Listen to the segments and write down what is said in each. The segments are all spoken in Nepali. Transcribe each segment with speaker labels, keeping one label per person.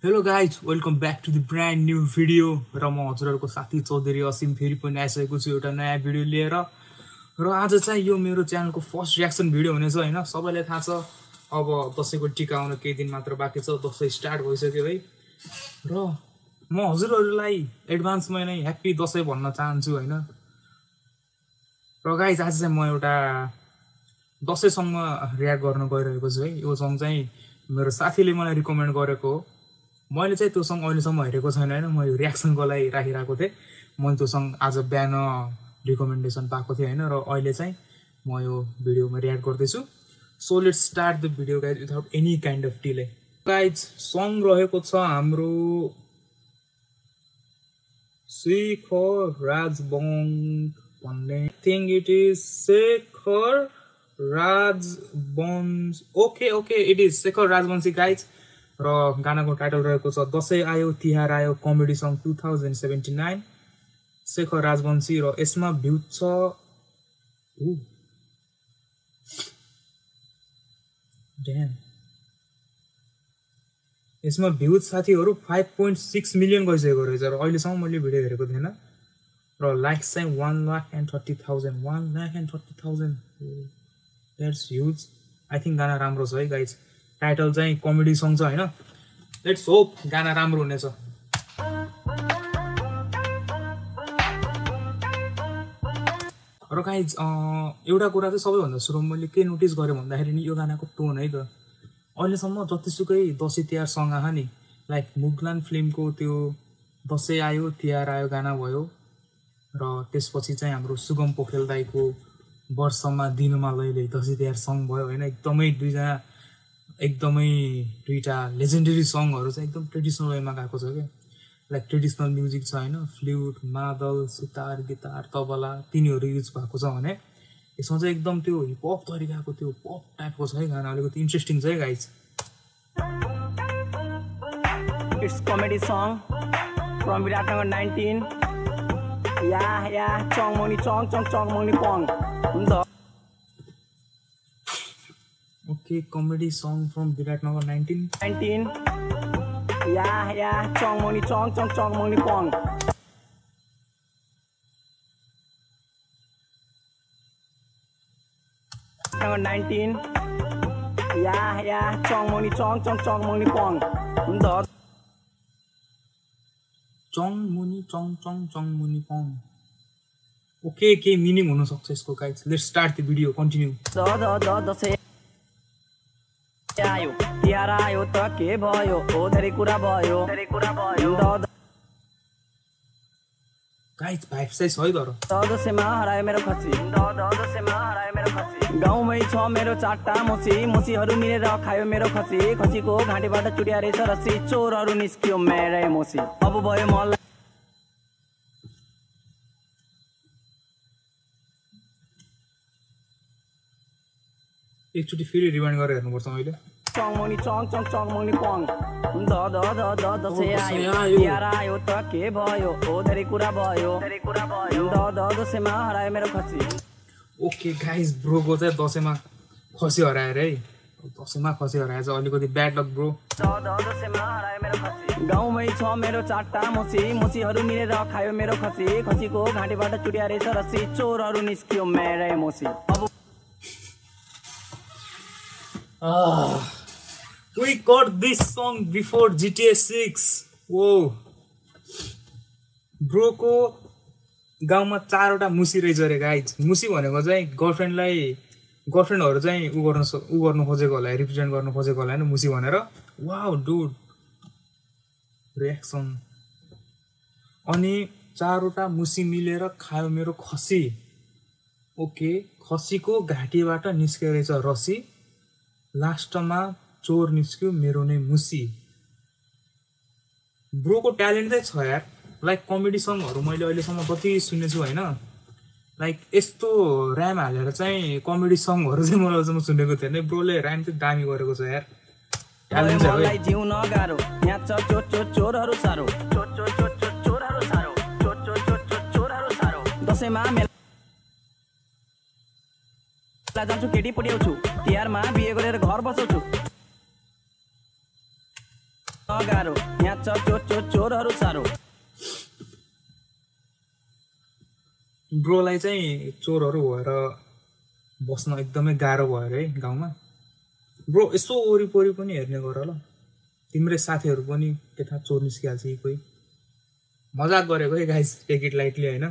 Speaker 1: Hello guys welcome back to the brand new video र म हजुरहरूको साथी चौधरी असिम फेरि पनि आइसकेको छु एउटा नयाँ भिडियो लिएर। र आज चाहिँ यो मेरो च्यानलको फर्स्ट रियाक्सन भिडियो हुनेछ हैन। सबैलाई थाहा छ अब दसैँको टिका आउन केही दिन मात्र बाँकी छ, दसैँ स्टार्ट भइसक्यो है। र म हजुरहरूलाई एडभान्समा नै ह्याप्पी दसैँ भन्न चाहन्छु हैन। र गाइज आज चाहिँ म एउटा दसैँ सङमा रियाक्ट गर्न गइरहेको छु है। यो सङ चाहिँ मेरो साथीले मलाई रिकमेन्ड गरेको हो। मैले चाहिँ त्यो सङ अहिलेसम्म हेरेको छैन हैन, म यो रियाक्सनको लागि राखिरहेको थिएँ। मैले त्यो सङ आज बिहान रिकमेन्डेसन पाएको थिएँ हैन, र अहिले चाहिँ म यो भिडियोमा रियाक्ट गर्दैछु। So let's start the video guys without any kind of delay. Guys song रहेको छ हाम्रो शेखर राजबंश भन्ने, think it is Shekhar Rajbansh. Okay it is Shekhar Rajbanshi guys. र गानाको टाइटल रहेको छ दसैँ आयो तिहार आयो कमेडी सङ 2079 शेखर राजवंशी। र यसमा भ्यू छ यसमा भ्यू साथीहरू 5.6 मिलियन गइसकेको रहेछ। र अहिलेसम्म मैले भिडियो हेरेको थिएन। र लाइक्स चाहिँ 1,30,000 1,30,000 द्याट्स ह्युज। आई थिङ्क गाना राम्रो छ है गाइज। टाइटल चाहिँ कमेडी सङ छ हैन। लेट्स होप गाना राम्रो हुनेछ। र गाइज एउटा कुरा चाहिँ सबैभन्दा सुरुमा मैले के नोटिस गरेँ भन्दाखेरि नि यो गानाको टोन है त। अहिलेसम्म जतिसुकै दसैँ तिहार सङ आहा नि, लाइक मुगलान फिल्मको त्यो दसैँ आयो तिहार आयो गाना भयो, र त्यसपछि चाहिँ हाम्रो सुगम पोखरेल दाईको वर्षमा दिनमा लैले दसैँ तिहार सङ भयो होइन। एकदमै दुईटा लेजेन्डरी सङहरू चाहिँ एकदम ट्रेडिसनल वेमा गएको छ क्या। लाइक ट्रेडिसनल म्युजिक छ होइन, फ्लुट मादल सितार गिटार तबला तिनीहरू युज भएको छ भने यसमा चाहिँ एकदम त्यो हिपहप तरिकाको त्यो पप टाइपको छ है गाना। अलिकति इन्ट्रेस्टिङ छ है guys.
Speaker 2: It's comedy song from Biratnagar 19 या चङमोनी चङ मोनी पङ।
Speaker 1: Okay comedy song from Biratnagar 19
Speaker 2: या चङमोनी चङ मोनी पङ। 19 या चङमोनी चङ मोनी पङ।
Speaker 1: चङ मुनि पङ। ओके के मिनिङ हुन सक्छ यसको guys. Let's start the video continue.
Speaker 2: Dashain आयो तिहार आयो त के भयो ओ धेरै कुरा भयो
Speaker 1: गाइज भाइब चाहिँ छ है। तर
Speaker 2: दसैँमा हरायो मेरो खसी गाउँमै छ मेरो चारटा मुसीहरू मिलेर खायो मेरो खसीको घाँटीबाट चुट्या रहेछ रसी चोरहरू निस्कियो मेरै मोसी। अब भयो मलाई
Speaker 1: एकचोटि फेरि रिवाइन्ड गरेर हेर्नुपर्छ मैले।
Speaker 2: चङमोनी चङ मोनी पङ। दसैँ आयो तिहार आयो त के भयो ओ धेरै कुरा भयो दसैँमा हरायो मेरो खसी।
Speaker 1: ओके गाइज ब्रोको चाहिँ दसैँमा खसी हराएर है। दसैँमा खसी हराएर चाहिँ अलिकति ब्याड लक ब्रो।
Speaker 2: दसैँमा हरायो मेरो खसी गाउँमै छ मेरो चारटा मुसीहरू मिलेर खायो मेरो खसीको घाँटीबाट चुट्या रहेछ रसी चोरहरू निस्कियो मेरै मोसी। अब
Speaker 1: we got this song before GTA 6. Whoa. ब्रोको गाउँमा 4वटा मुसी रहेछ रे गाइज। मुसी भनेको चाहिँ गर्लफ्रेन्डहरू चाहिँ उ गर्नु खोजेको होला, रिप्रेजेन्ट गर्नु खोजेको होला होइन मुसी भनेर। Wow dude reaction. अनि 4वटा मुसी मिलेर खायो मेरो खसी। ओके खसीको घाँटीबाट निस्केको रहेछ रसी, लास्टमा चोर निस्क्यो मेरो नै मुसी। ब्रोको ट्यालेन्ट चाहिँ छ यार। लाइक कमेडी सङहरू मैले अहिलेसम्म कति सुनेछु होइन, लाइक यस्तो ऱ्याम हालेर चाहिँ कमेडी सङहरू चाहिँ मैले अहिलेसम्म सुनेको थिएन। ब्रोले ऱ्याम चाहिँ दामी गरेको छ यार। ट्यालेन्ट छ है।
Speaker 2: जिउन गाह्रो यहाँ छ चोरहरू सारो दसैँमा जान्छु केटी पट्याउँछु तिहारमा बिहे गरेर घर बसाउँछु। गाह्रो यहाँ चोरहरू साह्रो
Speaker 1: ब्रोलाई चाहिँ चोरहरू भएर बस्न एकदमै गाह्रो भयो है गाउँमा। ब्रो यसो वरिपरि पनि हेर्ने गर ल, तिम्रै साथीहरू पनि के थाहा चोर निस्किहाल्छ कि कोही। मजाक गरेको है गाइज, टेक इट लाइटली होइन,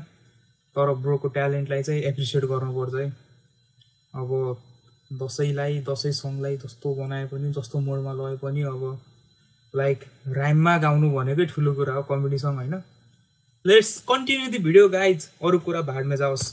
Speaker 1: तर ब्रोको ट्यालेन्टलाई चाहिँ एप्रिसिएट गर्नुपर्छ है। अब दसैँ सङलाई जस्तो बनाए पनि, जस्तो मोडमा लगे पनि, अब लाइक राइममा गाउनु भनेकै ठुलो कुरा हो, कमेडी सङ होइन। Let's continue the video guys, अरू कुरा भाडमा जाओस्।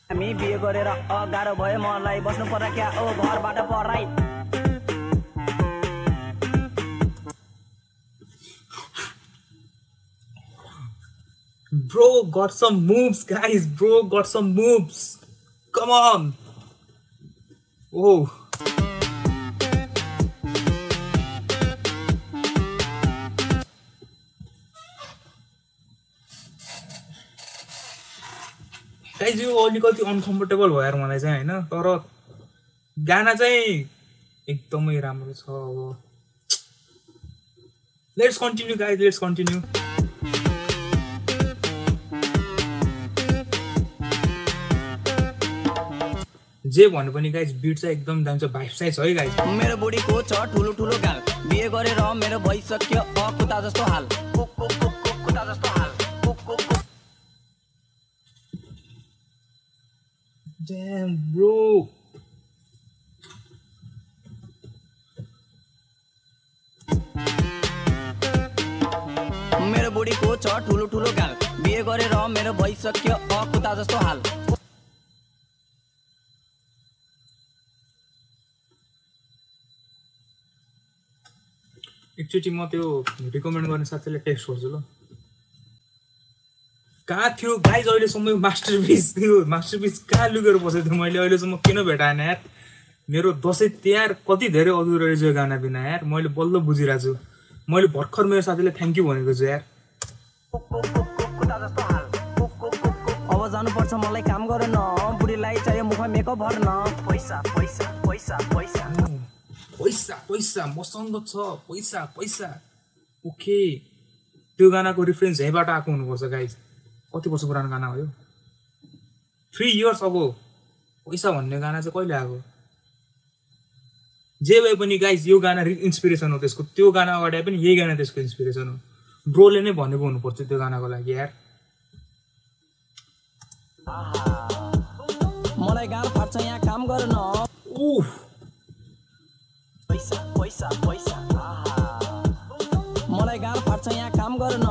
Speaker 2: हामी बिहे गरेर गाह्रो भयो मलाई बस्नु पर्दा क्या ओ घरबाट पढाइ।
Speaker 1: Bro got some moves, guys. Bro got some moves. Come on. Oh. Guys यो अलिकति अनकम्फर्टेबल भयो यार मलाई चाहिँ होइन, तर गाना चाहिँ एकदमै राम्रो छ। अब let's continue guys, let's continue. जे भन्नु पनि गाइज बिट चाहिँ एकदम दामी छ, भाइब चाहिँ छ है गाइज।
Speaker 2: मेरो बुढीको छ ठुलो ठुलो गाल, बिहे गरेर मेरो भइसक्यो कुता जस्तो हाल, कुता जस्तो हाल।
Speaker 1: Damn bro.
Speaker 2: मेरो बुढीको छ ठुलो ठुलो गाल, बिहे गरेर मेरो भइसक्यो कुता जस्तो हाल।
Speaker 1: एकचोटि म त्यो रिकमेन्ड गर्ने साथीलाई टेक्स्ट गर्छु ल। कहाँ थियो गाइज अहिलेसम्म मास्टरपिस थियो, मास्टरपिस कहाँ लुकेर बसेको थियो, मैले अहिलेसम्म किन भेटाएन यार। मेरो दसैँ तिहार कति धेरै अधुरो रहेछ यो गाना बिना यार, मैले बल्ल बुझिरहेको छु। मैले भर्खर मेरो साथीलाई थ्याङ्क यू भनेको छु यार।
Speaker 2: अब जानुपर्छ मलाई काम गर्न, बुढीलाई चाहियो मुखमा मेकअप भर्न, पैसा पैसा पैसा पैसा
Speaker 1: पैसा पैसा मसँग छ पैसा पैसा। ओके, त्यो गानाको रिफरेन्स यहीँबाट आएको हुनुपर्छ गाइज। कति वर्ष पुरानो गाना हो यो, 3 years अगो। पैसा भन्ने गाना चाहिँ कहिले आएको? जे भए पनि गाइज यो गाना इन्सपिरेसन हो त्यसको, त्यो गाना अगाडि पनि यही गाना त्यसको इन्सपिरेसन हो। ब्रोले नै भनेको हुनुपर्छ त्यो गानाको लागि यार।
Speaker 2: मलाई गाह्रो पर्छ यहाँ काम गर्न, पैसा पैसा पैसा। मलाई गाह्रो पर्छ यहाँ काम गर्न।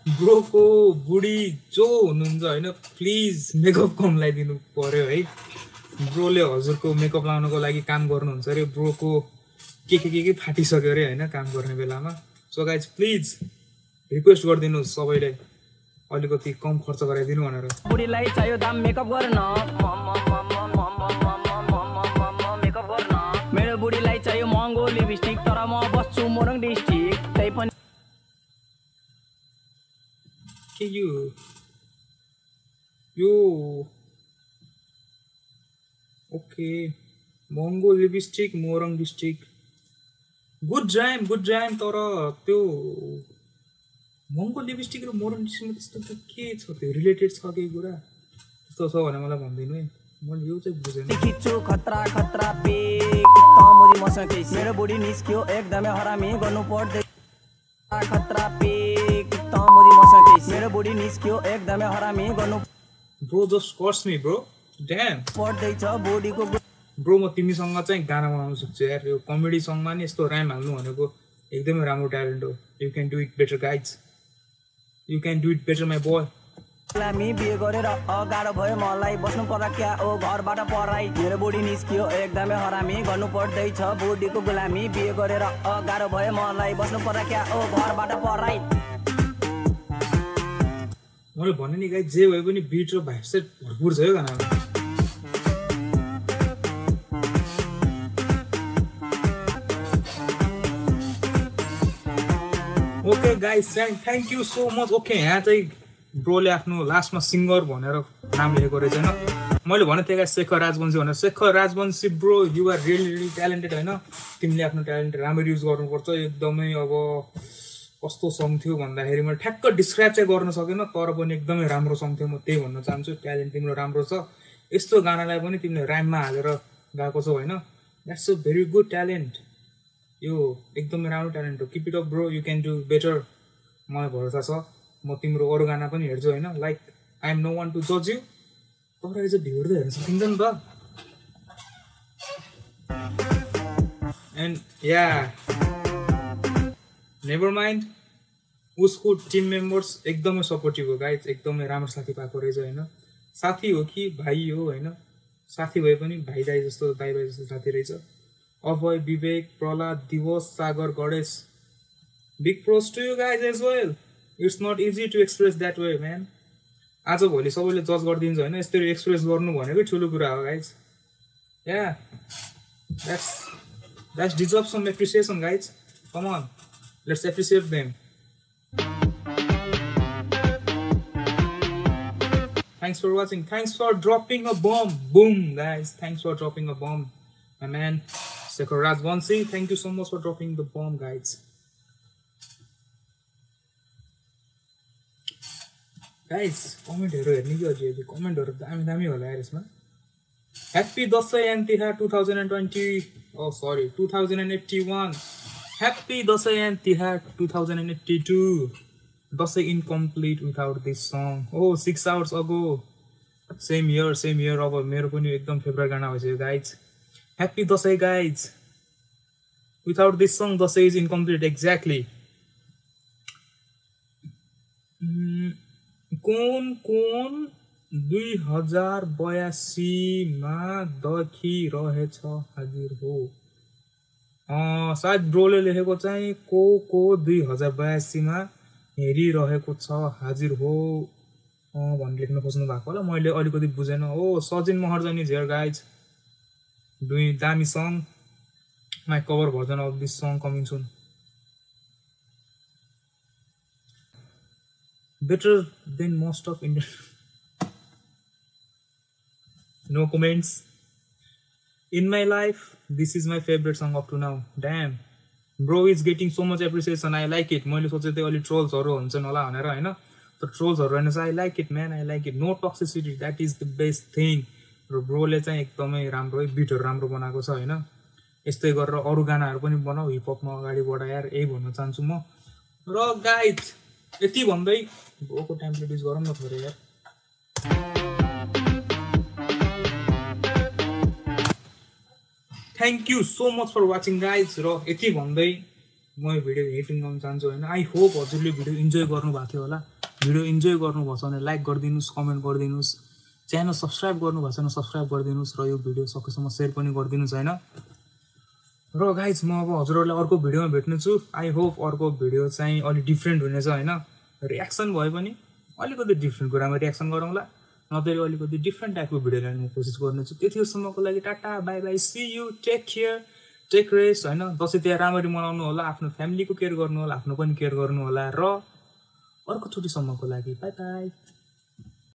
Speaker 1: ब्रोको बुढी जो हुनुहुन्छ होइन, प्लिज मेकअप कम लगाइदिनु पर्यो है। ब्रोले हजुरको मेकअप लगाउनुको लागि काम गर्नुहुन्छ अरे, ब्रोको के फाटिसक्यो अरे होइन काम गर्ने बेलामा। सो गाइज प्लिज रिक्वेस्ट गरिदिनुहोस् सबैले अलिकति कम खर्च गराइदिनु भनेर।
Speaker 2: बुढीलाई चाहियो दाम मेकअप गर्न, मेकअप गर्न। मेरो बुढीलाई चाहियो महँगो लिपस्टिक, तर म बस्छु मोरङ डिस्ट्रिक्ट, त्यही पनि
Speaker 1: के यो ओके। महँगो लिपस्टिक मोरङ डिस्ट्रिक्ट, गुड ड्राइम। तर त्यो महँगो लिपस्टिक र मोरङ डिस्ट्रिक्टमा त्यस्तो के छ, त्यो रिलेटेड छ केही कुरा? त्यस्तो छ भने मलाई भनिदिनु है, मैले यो चाहिँ बुझेन।
Speaker 2: खिच्छु खतरा खतरा पेक तमुरी मसँग केस, मेरो बुढी निस्क्यो एकदमै हरामी, गर्नु पर्दै खतरा पेक तमुरी मसँग केस, मेरो बुढी निस्क्यो एकदमै हरामी, गर्नु
Speaker 1: bro just curse me bro, damn
Speaker 2: पर्दैछ बुढीको।
Speaker 1: ब्रो म तिमीसँग चाहिँ गाना बनाउन सक्छु यार। यो कमेडी सङमा नि यस्तो राइम हाल्नु भनेको एकदमै राम्रो ट्यालेन्ट हो। You can do it better guys, you can do it better my boy.
Speaker 2: गुलामी बिहे गरेर गाह्रो भयो मलाई बस्नु पर्दा क्या ओ घरबाट पढाइ। मेरो बुढी निस्कियो एकदमै हरामी, गर्नु पर्दैछ बुढीको गुलामी। बिहे गरेर गाह्रो भयो मलाई बस्नु पर्दा क्या ओ घरबाट पढाइ।
Speaker 1: मैले भने नि गाइज जे भए पनि बिट र भाइब चाहिँ भरपुर छ यो गानामा। Okay okay guys thank you so much okay यहाँ चाहिँ ब्रोले आफ्नो लास्टमा सिङ्गर भनेर नाम लेखेको रहेछ होइन मैले भनेको थिएँ शेखर राजवंशी भनेर Shekhar Rajbanshi bro you are really talented होइन तिमीले आफ्नो ट्यालेन्ट राम्ररी युज गर्नुपर्छ एकदमै अब कस्तो सङ थियो भन्दाखेरि मैले ठ्याक्क डिस्क्राइब चाहिँ गर्न सकेन तर पनि एकदमै राम्रो सङ थियो म त्यही भन्न चाहन्छु ट्यालेन्ट तिम्रो राम्रो छ यस्तो गानालाई पनि तिमीले राइममा हालेर गाएको छौ होइन that's a very good talent यो एकदमै राम्रो ट्यालेन्ट हो keep it up bro you can do better मलाई भरोसा छ म तिम्रो अरू गाना पनि हेर्छु होइन like I am no one to जज यु तर चाहिँ भिड त हेर्न सकिन्छ नि त एन्ड या नेभर माइन्ड उसको टिम मेम्बर्स एकदमै सपोर्टिभ हो गाइज एकदमै राम्रो साथी पाएको रहेछ होइन साथी हो कि भाइ हो होइन साथी भए पनि भाइ दाइ जस्तो दाइ भाइ जस्तो साथी रहेछ अभय Vivek Prahlad Diwas Sagar Ganesh big props to you guys as well it's not easy to express that way man आज भोलि सबैले जज गरिदिन्छ होइन यसरी एक्सप्रेस गर्नु भनेकै ठुलो कुरा हो guys yeah that's deserve some appreciation guys come on let's appreciate them Thanks for watching. Thanks for dropping a bomb. Boom, guys. Thanks for dropping a bomb. My man, Shekhar Rajwangshi. Thank you so much for dropping the bomb, guys. Guys, comment here. Comment here. दामी होला यार यसमा. Happy Dasai and Tihar 2020. Oh, sorry, 2081. Happy Dasai and Tihar 2082. Dasai incomplete without this song. Oh, 6 hours ago. Same year. अब मेरो पनि एकदम फेभरेट गाना भइसक्यो guys. Happy Dasai guys. Without this song, Dasai is incomplete. Exactly. कोन 2082 मा दखिरहेछ हाजिर हो. सायद ब्रोले लेखेको चाहिँ को 2082 मा हेरिरहेको छ हाजिर हो भन्ने लेख्न खोज्नु भएको होला मैले अलिकति बुझेन हो Sajin Maharjani here guys doing दामी song my cover version of this song coming soon better than most of Indian no comments in my life this is my favourite song up to now damn Bro is getting so much appreciation. I like it. मैले सोचे थिएँ अलि ट्रोल्सहरू हुन्छन् होला भनेर होइन तर ट्रोल्सहरू होइन I like it man I like it no toxicity that is the best thing र ब्रोले चाहिँ एकदमै राम्रो बिटहरू राम्रो बनाएको छ होइन यस्तै गरेर अरू गानाहरू पनि बनाऊ हिपहपमा अगाडि बढा यार यही भन्न चाहन्छु म र गाइज यति भन्दै ब्रोको टाइम रिड्युस गरौँ न थोरै यार thank you so much for watching guys र यति भन्दै म यो भिडियो हिटिङ गर्न चाहन्छु होइन आई होप हजुरले भिडियो इन्जोय गर्नुभएको थियो होला भिडियो इन्जोय गर्नुभएको छ भने लाइक गरिदिनुहोस् कमेन्ट गरिदिनुहोस् च्यानल सब्सक्राइब गर्नुभएको छैन सब्सक्राइब गरिदिनुहोस् र यो भिडियो सकेसम्म सेयर पनि गरिदिनुहोस् होइन र गाइज म अब हजुरहरूलाई अर्को भिडियोमा भेट्नेछु आई होप अर्को भिडियो चाहिँ अलिक डिफ्रेन्ट हुनेछ होइन रियाक्सन भए पनि अलिकति डिफ्रेन्ट कुरामा रियाक्सन गरौँला नत्र अलिकति डिफ्रेन्ट टाइपको भिडियो ल्याउने कोसिस गर्नेछु त्यतिसम्मको लागि tata bye bye see you take care take rest होइन दसैँ तिहार राम्ररी मनाउनु होला आफ्नो फ्यामिलीको केयर गर्नु होला आफ्नो पनि केयर गर्नु होला र अर्को छुट्टीसम्मको लागि बाई बाई